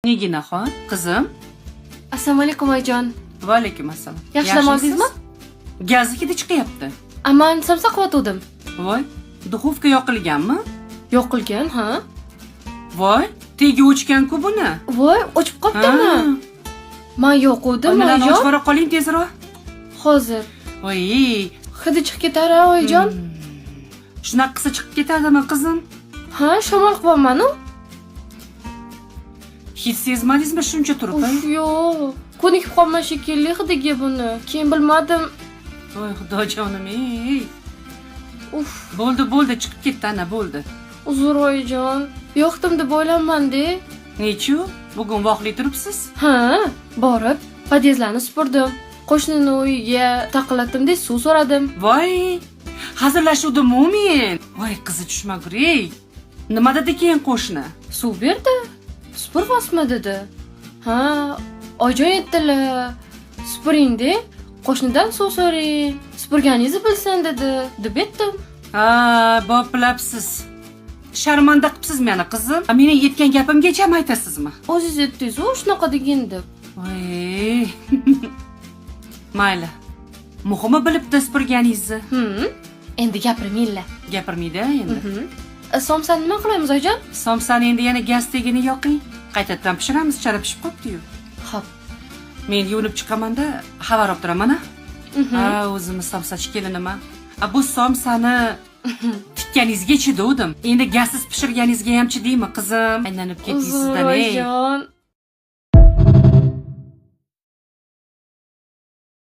Niginaxon, qizim. Assalomu alaykum, oyijon. Va alaykum assalom. Yaxshi dam oldingizmi? Gazni hidi chiqyapti. Aman somsa qilyotgandim. Voy, duxovka yoqilganmi? Yoqilgan, ha? Voy, tegi o'chgan-ku buni. Voy, o'chib qolibdimi? Man yoquvdim, Onalarni ochib oyijon. bora qoling tezroq. Hozir. Voy, Hidi chiqib ketar, a, oyijon. Shunaqa qilsa chiqib ketadimi, qizim? Ha, shamol qilyapman-u. Hid sezmadingizmi shuncha turib? Uf, yo'q. Ko'nikib qolman shekilli hidiga buni. Keyin bilmadim. Voy, xudojonim, ey. Uf, Bo'ldi, bo'ldi, chiqib ketdi, ana, bo'ldi. Uzr, oyijon. Yoqdim deb o'ylanman-de. Nechu? Bugun vaqtli turibsiz? Ha, borib podyezdlarni supurdim. Qo'shnini uyiga taqillatdim-de, suv so'radim. Voy, hazillashuvdim-u men. Voy, qizi tushmagur, ey. Nima dedi keyin qo'shni? Suv berdi. Supurmasmi dedi. Ha, oyijon aytdilar. Supuring-de, qo'shnidan suv so'rang. Supurganingizni bilsin dedi. Deb aytdim. Ha, boplabsiz. Sharmanda qilibsiz meni, qizim. Mening aytgan gapimgacha ham aytasizmi? O'zingiz aytdingiz-u shunaqa degin deb. Voy. Mayli. Muhimi bilibdi supurganingizni. Endi gapirmanglar. Gapirmaydi endi. Somsani nima qilamiz, oyijon? Somsani endi yana gaz tagini yoqing. Qaytadan pishiramiz, chala pishib qolibdi-yu. Xo'p. Men yuvinib chiqamanda xabar olib turaman, a? Ha, o'zimiz somsachi kelinim, a. A bu somsani tikkaningizga chidovdim. Endi gazsiz pishirganingizga ham chidaymi, qizim? Aylanib Uzr, ketdingizdan, ey. oyijon.